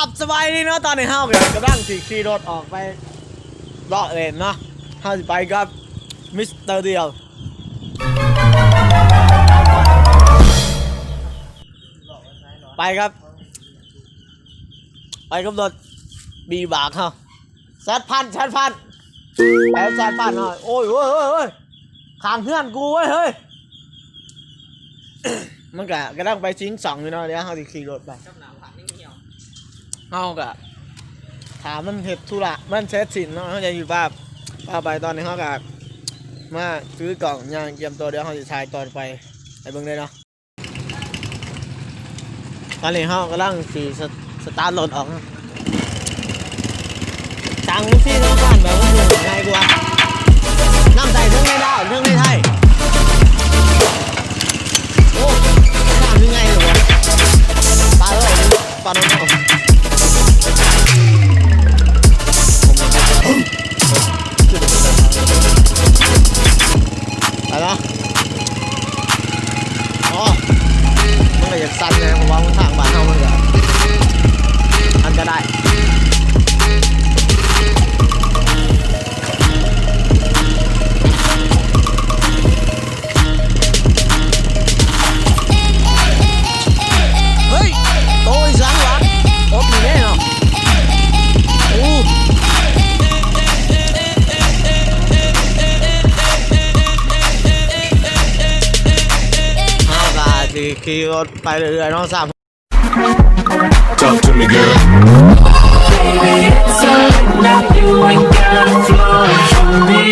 ຄັບ ສະບາຍດີເນາະ ຕອນນີ້ເຮົາກໍກຳລັງຊິຂີ່ລົດອອກໄປເລາະເລ່ນເນາະ ເຮົາຊິໄປກັບມິສເຕີດຽວ ໄປກັບ ໄປກັບລົດບີບາກເຮົາ ແຊດພັນ ແຊດພັນ ໄປແຊດພັນເນາະ ໂອ້ຍ ໂອ້ຍ ໂອ້ຍ ໂອ້ຍ ຂ້າງເຮືອນກູເວີຍເຮີ້ຍ ມັນກະກຳລັງໄປຊິງຊ່ອງຢູ່ເນາະ ດຽວເຮົາຊິຂີ່ລົດໄປ ເຮົາກະຖ້າມັນເຮັດທຸລະມັນເສັດສິ້ນເນາະ ເຮົາຈະຢູ່ພາ ພາໄປ ຕອນນີ້ເຮົາກະມາຖືກ້ອງຍ່າງກຽມໂຕ ດຽວເຮົາຊິຖ່າຍຕອນໄປ ໃຫ້ເບິ່ງເລີຍເນາະ. ຕອນນີ້ເຮົາກຳລັງຊິສະ ສະຕາດລົດອອກເນາະ ຕັ້ງຊີ້ເນາະ ແບບມັນງ່າຍກວ່າ ນ້ຳໃສເທິງໃນລາວ ເທິງໃນໄທ ໂອ້ ນ້ຳຄືງ່າຍເລີຍຫວະ ປາເອີຍ ປາໂນໂນ ໄປລະ ອໍ ມັນກະຢາກສັ່ນແດ່ ເພາະວ່າຫົນທາງບ້ານເຮົາມັນກະ ອັນຕະລາຍ. ເຮີ້ຍ ໂຕອີ່ສັງຫວະ ອົບນີ້ແນ່ເນາະ ໂອ້ ເຮົາກະຊິຂີ່ລົດໄປເລື້ອຍໆເນາະ ສາມ Talk to me, girl. Baby, it's all about you. Ain't got a flaw for me.